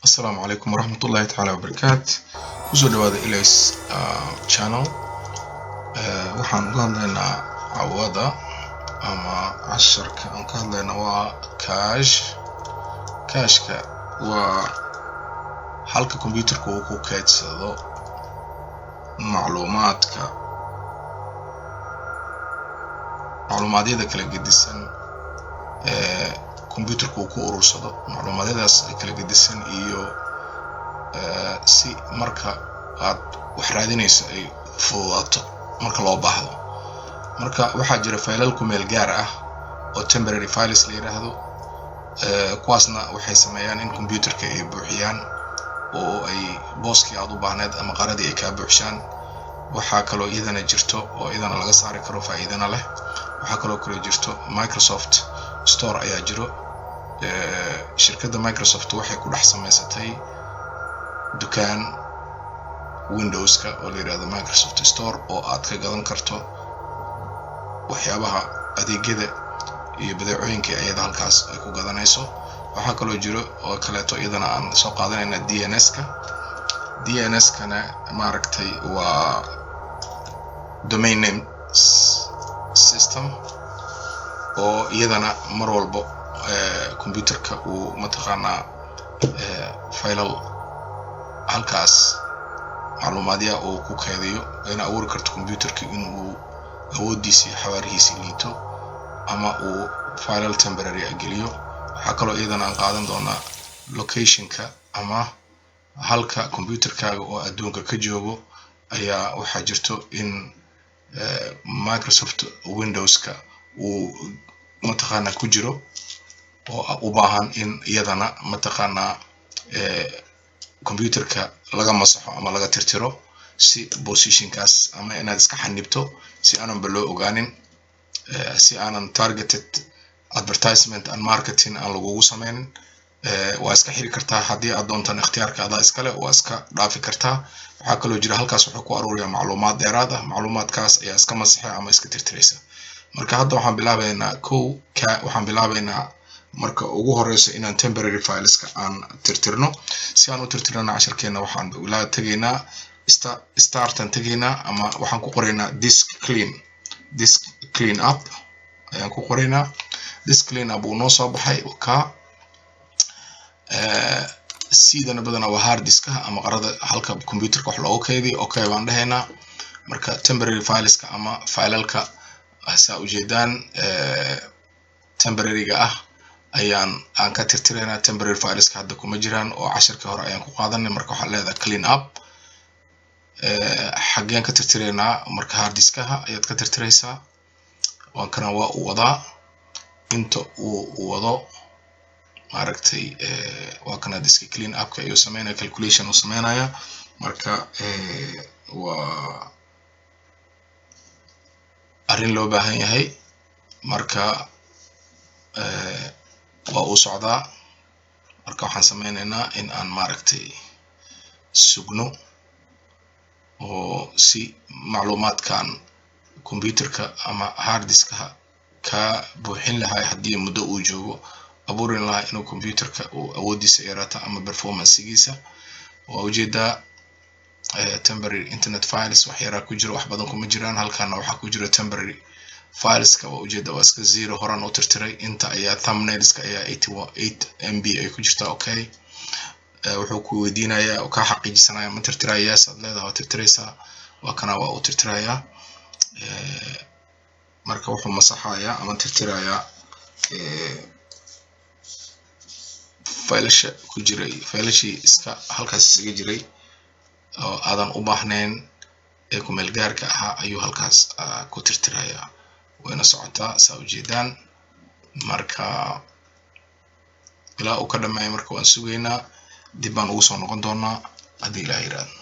Asalaamu calaykum waraxmatullahi tacaala wabarakaat. Kusoo dhawaada Ilays channel. Waxaan uga hadlaynaa cawada ama casharka aan ka hadlayna waa cache. Cache-ka waa halka computerka uu ku keydsado macluumaadka, macluumaadyada kala gedisan ee computerka uu ku urursado macluumaadyadaas kala gedisan, iyo si marka aad wax raadinayso ay fududaato marka loo baahdo. Marka waxaa jira faylal ku meel gaar ah oo temporary files la yiraahdo. Kuwaasna waxay sameeyaan in computerka ay buuxiyaan oo ay booskii aad u baahneed ama qaradii ay kaa buuxshaan. Waxaa kaloo iyadana jirto oo iyadana laga saari karo, faa'iidana leh. Waxaa kaloo kale jirto Microsoft Store ayaa jiro. Shirkadda Microsoft waxay ku dhex samaysatay dukaan Windowska oo la yirahdo Microsoft Store, oo aad ka gadan karto waxyaabaha adeegyada iyo badeecooyinka iyada halkaas ay ku gadanayso. Waxaa kaloo jiro oo kaleeto iyadana aan soo qaadanayna DNS-ka. DNS-kana maaragtay waa domain name system, oo iyadana mar walbo computerka uu mataqaanaa faylal halkaas macluumaadya uu ku keydiyo, ayna abuuri karto computerka inuu awoodiisi xawaarihiisi liito ama uu faylal temporary ah geliyo. Waxaa kaloo iyadana aan qaadan doonaa locationka ama halka computerkaaga oo adduunka ka joogo. Ayaa waxaa jirto in Microsoft Windowska uu mataqaanaa ku jiro oo u baahan in iyadana mataqaanaa computerka laga masaxo ama laga tirtiro, si positionkaas ama inaad iska xanibto si aananba loo ogaanin, si aanan targeted advertisement and marketing aan lagugu sameynin. Waa iska xiri kartaa haddii aad doontaan, ikhtiyaarka adaa iskale, waa iska dhaafi kartaa. Waxaa kaloo jira halkaas wuxuu ku aruuriyaa macluumaad dheeraad ah. Macluumaadkaas ayaa iska masaxay ama iska tirtiraysa. Marka hadda waxaan bilaabaynaa kow ka waxaan bilaabaynaa marka ugu horeyso inaan temporary fileska aan tirtirno. Si aan u tirtirnana, casharkeena waxaan la tegaynaa startan tegaynaa ama waxaan ku qoraynaa disk clean, disk clean up ayaan ku qoraynaa. Disk clean up wuu noo soo baxay. Ka sidana badanaa waa hard diskaha ama qarada halka computerka wax loogu kaydiyo. Okay baan dhahaynaa. Marka temporary fileska ama filalka saa ujeedaan temporaryga ah ayaan aan ka tirtiraynaa. Temporary fileska hadda kuma jiraan oo casharka hore ayaan ku qaadanay. Marka waxaan leedahay clean up. Xaggeen ka tirtiraynaa? Marka hard diskaha ayaad ka tirtiraysaa. Waan kana waa uu wadaa. Inta uu wado, maaragtay, waa kana disk clean upka ayuu sameynaya, calculation uu sameynaya. Marka waa arrin loo baahan yahay. Marka waa uu socdaa. Marka waxaan sameyneynaa in aan, maaragtay, sugno oo si macluumaadkan computerka ama hard diskaha ka buuxin lahaa haddii muddo uu joogo, abuurin lahaa inuu computerka uu awoodiisa yaraato ama performancegiisa. Waa ujeedaa temporary internet files wax yaraa ku jiro, wax badan kuma jiraan. Halkaana waxaa ku jira temporary fileska, waa ujeeda, waa iska zero, horaan u tirtiray. Inta ayaa thumbnailska ayaa 88 MB ay ku jirtaa. Okay, wuxuu ku weydiinayaa oo kaa xaqiijisanaya: ma tirtiraya? Yes aad leedahay, waa tirtiraysaa. Waa kana, waa uu tirtirayaa. Marka wuxuu masaxayaa ama tirtirayaa faylasha ku jiray, faylashii iska halkaas isaga jiray oo aadan u baahnayn ee kumeel gaarka ahaa ayuu halkaas ku tirtirayaa. Wayna socotaa, saa ujeedaan. Marka ilaa uu ka dhameeyo marka waan sugaynaa, dib baan ugu soo noqon doonaa haddii Ilaah yiraahdo.